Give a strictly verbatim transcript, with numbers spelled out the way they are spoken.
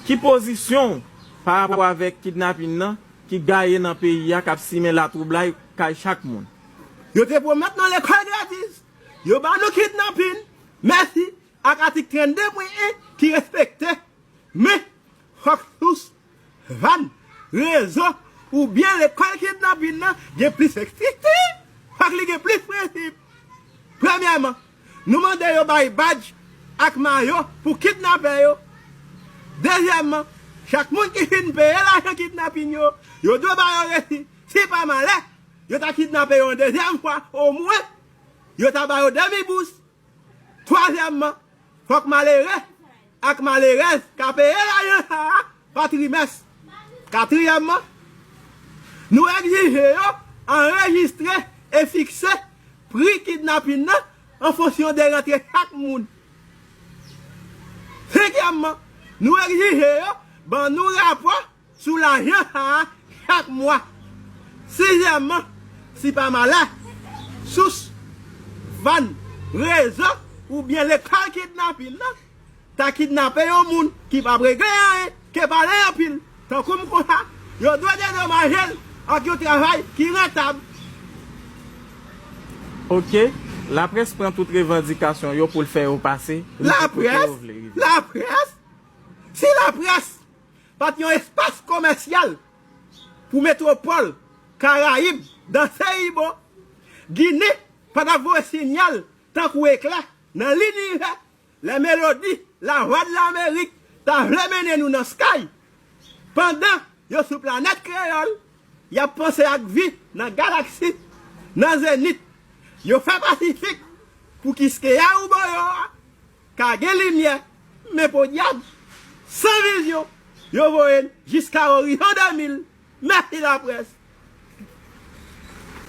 Ki pozisyon w pa rapò avèk kidnapin nan ki gaye nan peyi a k ap simen latwoublay kay chak moun? Yo te pwomèt nou lekòl gratis. Yo ba nou kidnapin. Mèsi ak atik trannde pwen en ki respekte. Men, fòk sous, vàn, rezo, oubyen lekòl kidnapin nan gen plis estrikti. Fòk li gen plis prensip. Premyèman, nou mande yo bay badj ak mayo pou kidnapè yo. Dezyèmman, chak moun ki fin peye lajan kidnapin yo, yo dwe ba yo resi. Si pa malè, yo ta kidnape yo yon dezyèm fwa, omwen, yo ta ba yo demi bous. Twazyèmman, fòk malere ak malerèz ka peye lajan sa a pa trimès. Katriyèmman, nou egzije yo anrejistre e fikse pri kidnapin nan an fonksyon de rantre chak moun. Senkyèmman, nou egzije yo ban nou rapò sou lajan sa a chak mwa. Sizyèmman, si pa malè, sous, vàn, rezo oubyen lekòl kidnapin nan ta kidnape yon moun ki p ap regle anyen ke pale anpil, tankou m konsa, yo dwe dedomaje l ak yon travay ki rantab. Oke, laprès pran tout revandikasyon yo pou l fè yo pase, rive kote yo vle rive. Laprès? Si laprès pa t yon espas komèsyal pou metwopòl Karayib, Danseyibo, Ginen pa t ap voye sinyal tankou eklè nan linivè, lè melodi Lavwadlamerik ta vle mennen nou nan sky. Pandan yo sou planèt kreyòl, y ap panse ak vi nan galaksi, nan zenit. Yo fè Pasifik pou Kiskeya Ouboyo a ka gen limyè, men podyab, san vizyon, yo voye n jiska orizon de mil. Mèsi laprès.